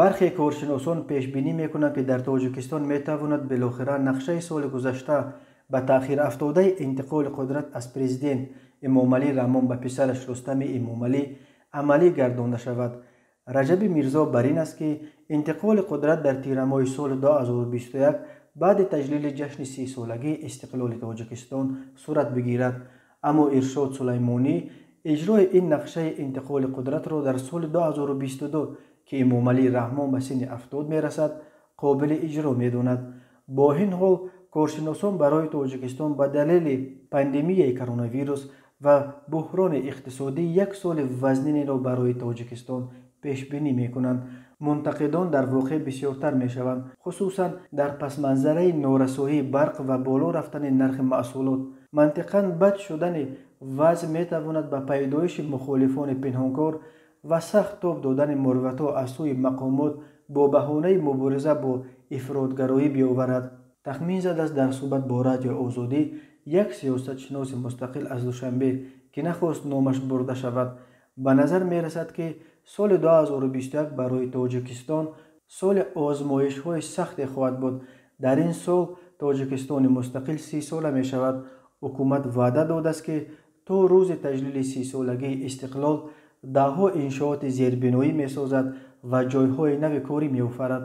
Бархе коршиносон пешбинӣ мекунанд, ки дар Тоҷикистон метавонад билохира нақшаи соли гузашта ба таъхир афтодаи интиқоли қудрат аз президент Эмомалӣ Раҳмон ба писараш Рустами Эмомалӣ амалӣ гардонда шавад. Раҷаби Мирзо бар ин аст, ки интиқоли қудрат дар тирамоҳи соли 2021 баъди таҷлили ҷашни 30-солагии истиқлоли Тоҷикистон сурат бигирад. Аммо Иршод Сулаймонӣ иҷрои ин нақшаи интиқоли қудратро дар соли 2022, ки Эмомалӣ Раҳмон ба синни 70 мерасад, қобили иҷро медонад. Бо ин ҳол, коршиносон барои Тоҷикистон ба далели пандемияи коронавирус ва буҳрони иқтисодӣ як соли вазнинеро барои Тоҷикистон пешбинӣ мекунанд. Мунтақидон дар воқеъ бисёртар мешаванд, хусусан дар пасманзараи норасоии барқ ва боло рафтани нархи маҳсулот. Мантиқан, бад шудани вазъ метавонад ба пайдоиши мухолифони пинҳонкор ва сахт тоб додани мурватҳо аз сӯи мақомот бо баҳонаи мубориза бо ифротгароӣ биёварад, тахмин задааст дар суҳбат бо Радиои Озодӣ як сиёсатшиноси мустақил аз Душанбе, ки нахост номаш бурда шавад. Ба назар мерасад, ки соли 2021 барои Тоҷикистон соли озмоишҳои сахте хоҳад буд. Дар ин сол Тоҷикистони мустақил 30-сола мешавад. Ҳукумат ваъда додааст, ки то рӯзи таҷлили 30-солагии истиқлол даҳҳо иншооти зербиноӣ месозад ва ҷойҳои нави корӣ меофарад.